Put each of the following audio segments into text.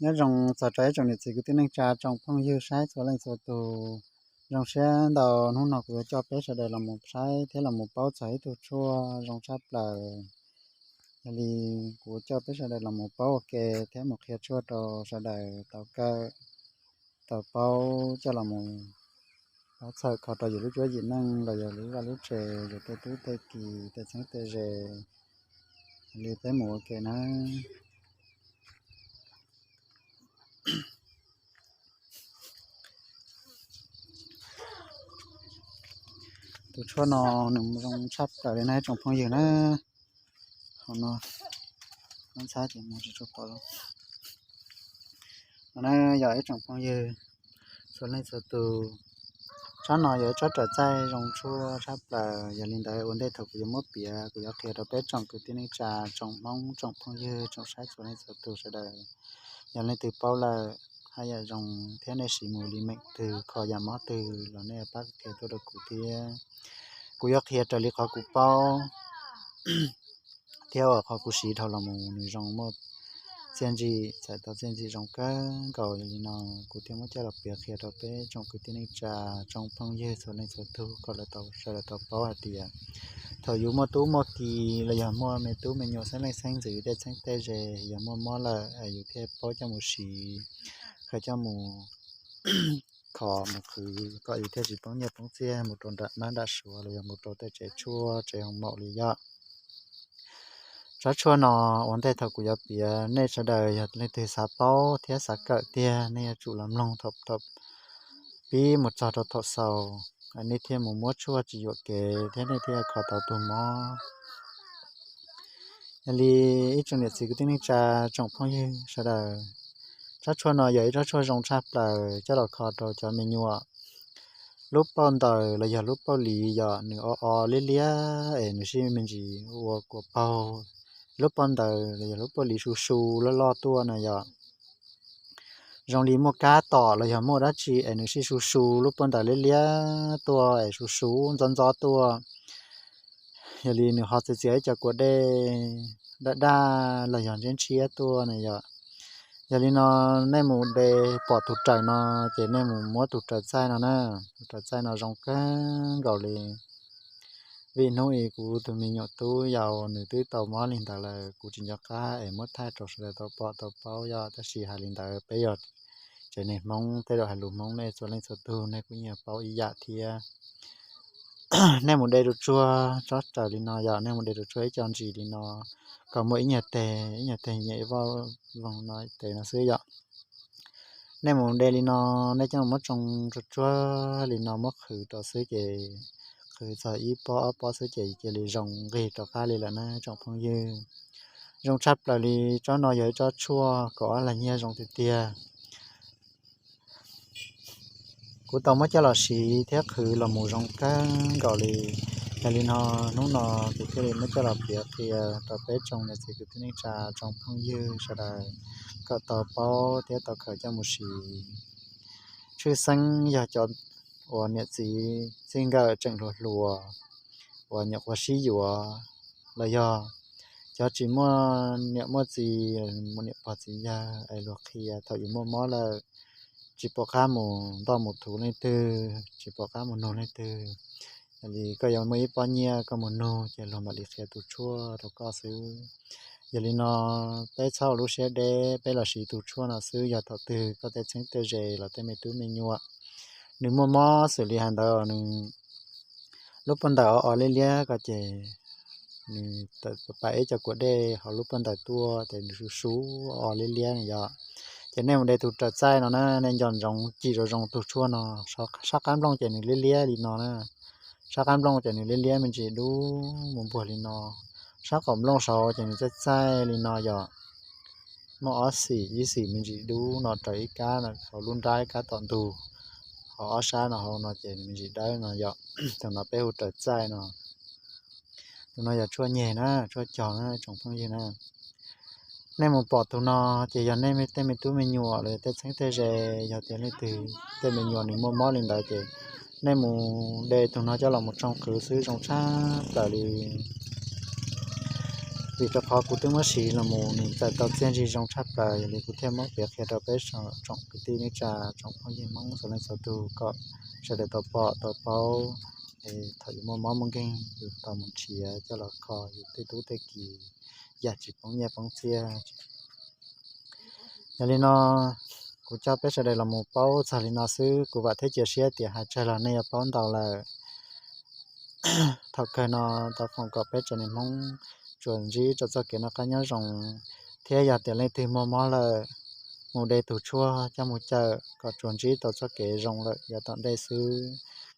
Nyob zoo txog rau ib tsoom niam txiv kwv tij neej tsa tsoom phooj ywg saib txhua leej txhua tus. Zoo siab ntau hnub no kuv yuav coj peb sawv daws los mus saib thiab los mus paub txog ib tug tshuaj zoo tshaj plaws. Yog li kuv coj peb sawv daws los mus paub ua ke thiab mus qhia tshuaj rau sawv daws tau kawm, tau paub coj los mus paub txhawm kho rau yus lub cuab yim neej los yog lub vaj lub tsev, yus tej tub tej ki, tej txheeb tej ze. Yog li peb mus ua ke na. Tus tshuaj no nws zoo tshaj plaws li na ib tsoom phooj ywg na. Hauv no, no ntxhab ces mus tsis tshua pom. No na yog ib tsoom phooj ywg txhua leej txhua tus, tsob no yog ib tsob raws txaij zoo tshuaj tshaj plaws. Yog li ntawd ua ntej thaum kuv yuav muab piav, kuv yuav qhia rau peb tsoom kwv tij neej tsa, tsoom Hmoob, tsoom phooj ywg, tsoom saib txhua leej txhua tus sawv daws. Yog leej twg paub lawm, haj yam zoo thiab nej siv mus li meem twg, kho yam mob twg los nej pab qhia tuaj rau kuv thiab. Kuv yuav qhia raws li qhov kuv paub thiab uas qhov kuv siv dhau los mus nws zoo muaj txiaj ntsim, txhais tau txiaj ntsim zoo kawg nkaus. Yog li no kuv thiaj muab coj los piav qhia rau peb tsoom kwv tij neej tsa, tsoom phooj ywg txhua leej txhua tus kom lawv tau, sawv daws tau paub hais tias thaum yus muaj tub muaj ki los yog muaj me tub me nyuam xeeb leej xeeb ntxwv tej txheeb tej ze, yog muaj mob lawm es yus thiaj paub coj mus siv, khaws coj mus kho mus qhwv kom yus thiaj tsis poob nyiaj poob txiaj mus rau nram nab nram suav los yog mus rau tej tsev tshuaj tsev hoo maum li yom. Tsob tshuaj no ua ntej thaum kuv yuav piav, nej sawv daws yog leej twg xav paub thiab xav kawm tiag, nej yuav tsum los mloog thaum, thaum pib mus txog rau thaum xaus, nej thiaj mus muab tshuaj tsis yuam kev thiab nej thiaj kho tau tus mob. Yog li ib tsoom niam txiv kwv tij neej tsa, tsoom phooj ywg sawv daws, tsob tshuaj no yog ib tsob tshuaj zoo tshaj plaws coj los kho rau cov me nyuam. Lub pauj ntawm los yog lub pauj liv yom, nws o o liab liab es nws sib me ntsis ua kua paug. Lub pauj ntawm los yog lub pauj liv su su loj loj tuaj na yom. Zoo li muaj kab tom los yog muaj dab tsi es nws sib su su lub pauj ntawm liab liab tuaj es su su ntxob ntxob tuaj. Yog li nws ho txias txias ib co kua dej daj daj los yog ntshiab ntshiab tuaj na yom. Yog li no nej mus de pom tus raws no ces nej mus muab tus raws txaij no na. Tus raws txaij no zoo kawg nkaus li. Vim hnub i kuv tus me nyuam tub yau nws twb tau mob li ntawd lawm, kuv tsis nco qab es muab thaij rau sawv daws tau pom tau paub yom, tab sis hais li ntawd peb yog tsev neeg Hmoob, tej zaum hais lus Hmoob nej txhua leej txhua tug nej kuj yeej paub ib yam thiab. Nej mus de tus tshuaj tsob raws li no yom, nej mus de tus tshuaj ib co ntsis li no, kom muaj ib nyuag teg, ib nyuag teg nyem vaj voog no tes no xwb yom. Nej mus de li no, nej coj muab tsoo tsuag tsuag li no muab qhwv rau xwb ces, qhwv txog ib pob ob pob xwb ces cia li zoo nqig rov qab li lawm na tsoom phooj ywg. Zoo tshaj plaws li, tsob no yog ib tsob tshuaj kaum ob lag nyiaj zoo tiag tiag. Kuv tau muab coj los siv thiab qhwv los mus zoo kawg nkaus li. Yog li no hnub no kuv thiaj li muab coj los piav qhia rau peb tsoom niam txiv kwv tij neej tsa tsoom phooj ywg sawv daws kom tau paub thiab tau khaws coj mus siv. Tshwj xeeb yog cov uas niam txiv txij nkawm tseem hluas hluas uas nyuam qhuav sib yuav los yog cov tsis muaj niam muaj txiv, mus niam pog txiv yawg es luag qhia thaum yus muaj mob lawm, tsis pom qab mus ntoj mus thuv leej twg, tsis pom qab mus nug leej twg. Yog li koj yuav muaj ib pob nyiaj koj mus nug ces luag mam li qhia tus tshuaj rau koj xwb. Yog li no peb txhob ua lub siab deb, peb los siv tus tshuaj no xwb, yog thaum twg koj tej txheeb tej ze los tej me tub me nyuam nws muaj mob xws li hais ntawd nws lub pob ntawm o o liab liab ko ces nws pais ib co kua dej hauv lub pob ntawm tuaj ces nws su su o o liab liab na yom. Ces nej mus de tus raws txaij no na, nej nco ntsoov cim zoo zoo tus tshuaj no, sab qab nplooj ces nws liab liab li no na, sab qab nplooj ces nws liab liab me ntsis dub mus npuag li no, sab qaum nplooj saud ces nws txaij txaij li no yom. Muaj ob xim, ib xim me ntsis dub no raws ib kab hauv lub nrab ib kab tom ntug, hauv ob sab no hauv no ces me ntsis dawb no yom. Tus no peb hu raws txaij no. Tus no yog tshuaj nyeg na, tshuaj cog na tsoom phooj ywg na. Nej mus pom tus no ces yog nej tej me tub me nyuam los yog tej txheeb tej ze, yog tias leej twg tej me nyuam nws muaj mob li ntawd ces nej mus de tus no coj los mus tsoo qhwv xwb zoo tshaj plaws li. Vim rau qhov kuv twb muab siv los mus nws txawm tau txiaj ntsig zoo tshaj plaws, yog li kuv thiaj muab piav qhia rau peb tsoom kwv tij neej tsa tsoom phooj ywg Hmoob txhua leej txhua tug kom sawv daws tau pom tau paub, es thaum yus muaj mob muaj nkeeg yus tau mus nrhiav coj los kho yus tej tub tej ki, yam tsis poob nyiaj poob txiaj. Yog li no, kuv coj peb sawv daws los mus paub txog li no xwb, kuv vam thiab cia siab tias hais tsawg los nej yuav paub ntau lawm. Thaum kawg no, tau foom kom peb tsoom niam Hmoob tsuas ntsib rau txoj kev noj qab nyob zoo, thiab yog tias leej twg muaj mob lawm, mus de tus tshuaj coj mus cawm kom tsuas ntsib tau txoj kev zoo lawm yav tom ntej xwb.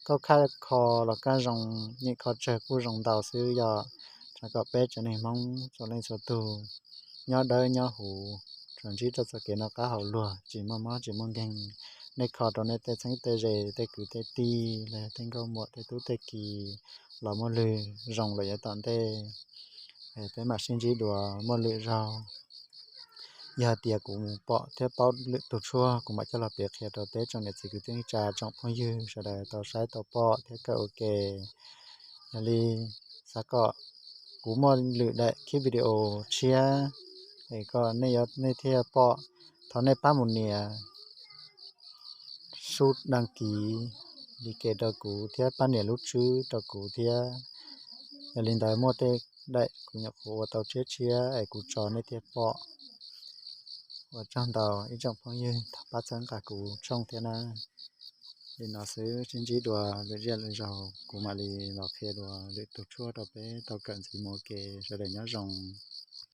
Koj khaj kho los kab zoo, nyeem kho tsawg kuj zoo ntau xwb. Yog kom peb tsoom niam Hmoob txhua leej txhua tug nyob dawb nyob huv, tsuas ntsib rau txoj kev noj qab haus luag, tsis muaj mob tsis muaj nkeeg. Nej kho rau nej tej txheeb tej ze, tej kwv tej tij, tej nkauj muam, tej tub tej ki los muaj lwg zoo lawm yav tom ntej, peb mam sib ntsib dua muaj lwm zaug. Yog hais tias kuv mus pom thiab paub lwm tus tshuaj, kuv mam coj los piav qhia rau peb tsoom niam txiv kwv tij neej tsa tsoom phooj ywg sawv daws tau saib tau pom thiab kawm ua ke. Yog li, xav kom kuv muaj lwm daim clip video tshiab es kom nej thiaj pom, thov nej pab mus nias sub đăng ký, like rau kuv thiab pab nias lub tswb rau kuv thiab. Yog li ntawd muaj tej daim kuv nyuam qhuav ua tau tshiab tshiab es kuv tso nej thiaj pom. Ua tsaug ntau ib tsoom phooj ywg thov pab txhawb nqa kuv tshooj thiab na. Li no xwb, sib ntsib dua lwm zaj lwm zaug, kuv mam li los qhia dua lwm tus tshuaj rau peb tau kawm ntxiv mus ua ke. Sawv daws nyob zoo.